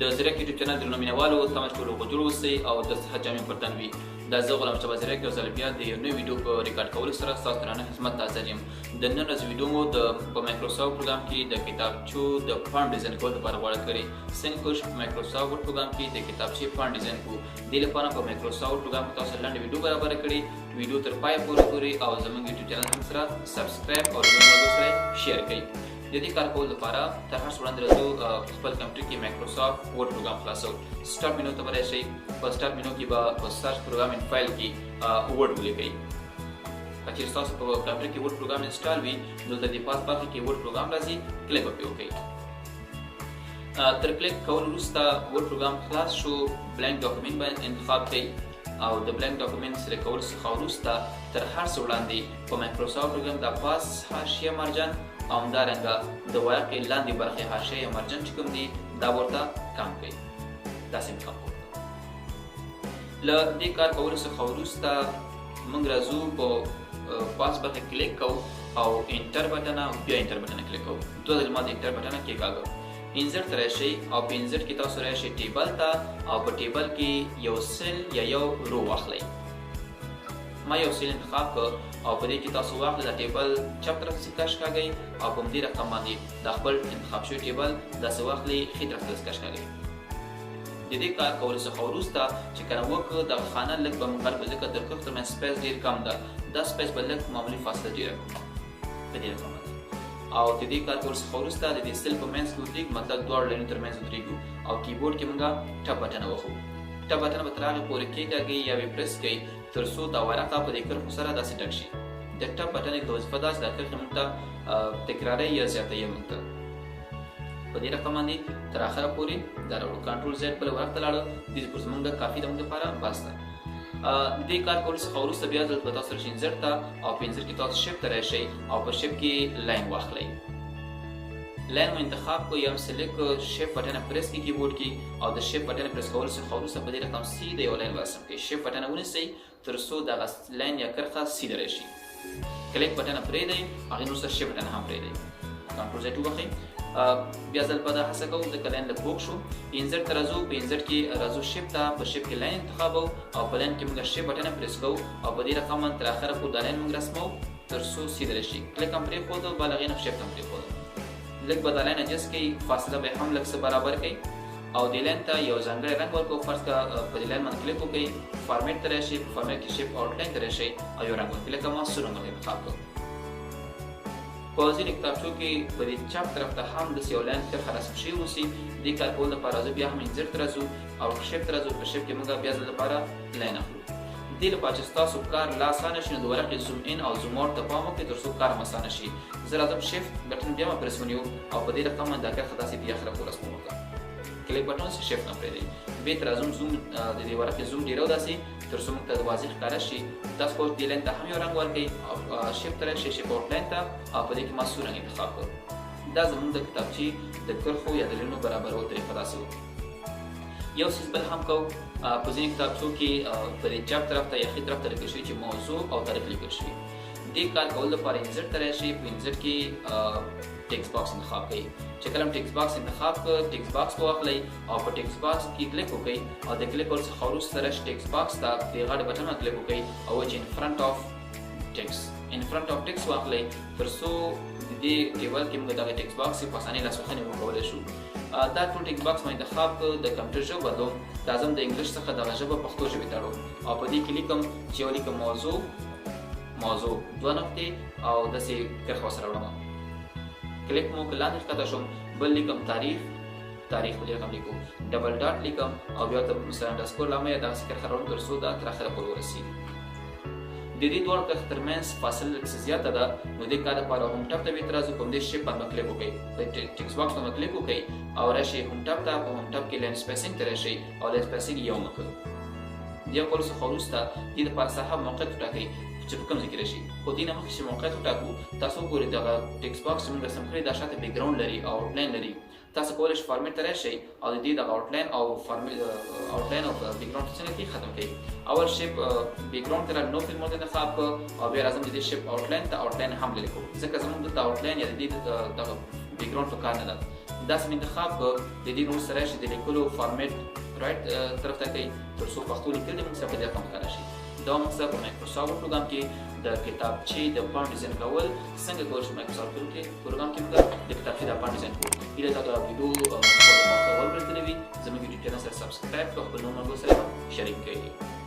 د ځیرک یوټیوب چینل درنو مینوالو، تمه چې ټول روغ جوړ اوسئ او د صحت جامې پر تن وي. دا زه غلام شهباز ځیرک یو ځل بیا د یو نوي ویډیو په ریکارډ کولو سره ستاسو درانه خدمت ته حاضر یم. د نن ورځې ویډیو مو د په مایکروسافټ پروګرام کې د کتابچو د پاڼو ډیزاین کولو لپاره غوره کړې. څنګه کولی شو په مایکروسافټ ورډ پروګرام کې د کتابچې پاڼې ډیزاین کړو؟ دې لپاره په مایکروسافټ پروګرام کې تاسو لنډه ویډیو برابره کړې. ویډیو تر پایه پورې ګورئ او زموږ یوټیوب چینل هم سره subscribe او له نورو ملګرو سره share کړئ. د دې کار کولو لپاره تر هر څه وړاندې راځو په خپل کمپیوټر کې مایکروسافټ ورډ پروګرام خلاصو. start menu ته به راشئ. په start menu کې به په search program and file کې ورډ ولیکئ. که چیرې ستاسو په کمپیوټر کې ورډ پروګرام install وي، دلته د پاس برخې کې ورډ پروګرام راځي، کلیک به پرې وکړئ. تر کلیک کولو وروسته ورډ پروګرام خلاص شو. blank document به انتخاب کړئ او د blank document select کولو څخه وروسته تر هر څه وړاندې په مایکروسافټ پروګرام د پاس حاشیه margin او همدارنګه د ورقې لاندې برخې حاشیه یا margin چې کوم دي، دا ورته کم کړئ. داسې مې کم کړ. له دې کار کولو څخه وروسته موږ راځو په پاس برخه کلیک کوو او enter button او بیا enter button کلیک کوو. دوه ځل ما د enter button کېکاږه. insert ته راشئ او په insert کې تاسو راشئ table ته او په table کې یو cell یا یو row واخلئ. ما یو cell انتخاب کړ او په دې کې تاسو واخلئ دا table چپ طرف ته کش کاږئ او په همدې رقم باندې دا خپل انتخاب شوی table داسې واخلئ، ښي طرف ته کش کاږئ. د دې کار کولو څخه وروسته چې کله وکړو، دغه خانه لږ به موږ غټ، ځکه د کرښو ترمنځ space ډېر کم ده. دا space به لږ معمولي فاصله ډېره کړو په دې رقم باندې. او د دې کار کولو څخه وروسته د دې cell په منځ کې ودرېږو، مطلب دواړو لاینونو ترمنځ ودرېږو او کیبورډ کې موږ tab button وهو. tab button به تر هغې پورې کېکاږئ یا به پرس کړئ تر څو دا ورقه په دې کرښو سره داسې ډک شي. د tab button د وظیفه دا چې دا کرښې موږ ته تکراروي یا زیاتوي. موږ ته په دې رقم باندې تر اخره پورې دا راوړو. control Z بل ورق ته لاړو. دې پورې زموږ کافي د موږ لپاره بس ده. دې کار کولو څخه وروسته بیا ځل به تاسو راشئ insert ته او په insert کې تاسو shape ته راشئ او په shape کې line واخلئ. line مو انتخاب کړو یا هم select کړو، shift button press کړئ کیبورډ کې او د shift button press کولو څخه وروسته په دې رقم سیده یو line رسم کړئ. shift button ونیسئ تر څو دغه line یا کرښه سیده راشي. کلیک button پرېږدئ، هغې وروسته shift button هم پرېږدئ. control Z وبخښئ. بیا ځل په دا هڅه کوو، ځکه line لږ پوخ شو. insert ته راځو، په insert کې راځو shape ته، په shape کې line انتخابو او په line کې موږ shift button press کوو او په دې رقم باندې تر اخره پورې دا line موږ رسمو تر څو سیده راشي. کلیک هم پرېښودو، بل هغې نه shift هم پرېښودو. لږ به دا line adjust کړئ، فاصله به هم لږ څه برابر کړئ او دې line ته یو ځانګړی رنګ ورکړو. فرض که په دې line باندې کلیک وکړئ، فارمیټ ته راشئ، په فارمیټ کې shape outline ته راشئ او یو رنګ ورکړئ، لکه ما سور رنګ انتخاب کړو. په ځینې کتابچو کې په دې چپ طرف ته هم داسې یو line کرښه رسم شوې اوسي. دې کار کولو لپاره راځو بیا هم insert ته راځو او shape ته راځو، په shape کې موږ بیا ځل لپاره line اخلو. دې لپاره چې ستاسو کار لا اسانه شي، نو د ورقې zoom in او zoom out ته پام وکړئ تر څو کار مو اسانه شي. زه راځم shift button بیا ما پرس ونیو او په دې رقم باندې دا کرښه داسې بیا اخره پورې رسموم. ورته کلیک button سي shift نه پرېږدئ. بېرته راځم، زوم د دې ورقې زوم ډېرو داسې تر څو موږ ته واضح ښکاره شي. تاسو کولی دې line ته هم یو رنګ ورکړئ او shape ته راشئ، shape outline ته او په دې کې ما سور رنګ انتخاب کړ. دا زموږ د کتابچې د کرښو یا د لاینونو برابرولو طریقه داسې وه. یو څیز بل هم کوو. په ځینې کتابچو کې په دې چپ طرف ته یا ښي طرف ته لیکل شوي چې موضوع او تاریخ لیکل شوي. دې کار کولو لپاره insert ته راشئ، په insert کې text box انتخاب کړئ. چې کله text box انتخاب کړ، text box به واخلئ او په text box کې کلیک وکړئ او د کلیک کولو څخه وروسته راشئ text box ته، د غاړې button باندې کلیک وکړئ او چې in front of text، in front of text واخلئ تر څو د دې table کې موږ دغه text box په اسانۍ لاسوهنې وکولی شو. دا ټول text box ما انتخاب کړ، د کمپیوټر ژبه بدلوم. لازم د انګلیش څخه دغه ژبه پښتو ژبې ته اړوم او په دې کې لیکم چې یو لیکم موضوع، موضوع دوه نقطې او داسې کرښه ورسره وړم. کلیک مو که لاندې ښکته شوم، بل لیکم تاریخ، تاریخ په دې رقم لیکو، double dot لیکم او بیا ته مثلا underscore لامه یا دغسې کرښه راوړم تر څو دا تر اخره پورې ورسېږي. د دې دواړو کرښو ترمنځ فاصله لږ څه زیاته ده، نو دې کار لپاره home tab ته بېرته راځو. په همدې shape باندې کلیک وکړئ، په text box باندې کلیک وکړئ او راشئ home tab ته، په home tab کې line spacing ته راشئ او line spacing یو مه کړئ. د یو کولو څخه وروسته دې لپاره ساحه موقعیت وټاکئ چې په کوم ځای کې راشي. خو دې نه مخکې چې موقعیت وټاکو، تاسو وګورئ دغه text box چې موږ رسم کړی، دا شاته background لري او outline لري. تاسو کولی شئ فارمیټ ته راشئ او د دې دغه outline او فارمیټ، outline او background څنګه کې ختم کړئ. اول shape background ته no fill mode انتخاب کړ او بیا راځم د دې shape outline ته، outline هم لرې کوم، ځکه زموږ دلته outline یا د دې دغه background په کار نه ده. داسې مې انتخاب کړ. د دې نور سره چې د لیکلو فارمیټ رایټ طرف ته کوي، تر څو پښتو لیکل د موږ سره په دې رقم ښکاره شي. دا موږ سره په مایکروسافټ پروګرام کې د کتابچې د پاڼ ډیزاین کول، څنګه کول شو مایکروسافټ کې پروګرام کې موږ د کتابچې د پاڼ ډیزاین کوو. هیله ده دا ویډیو ورګرځېدلې وي. زموږ یوټیوب چینل سره سبسکرایب کړئ، خپل نور ملګرو سره شریک کړئ.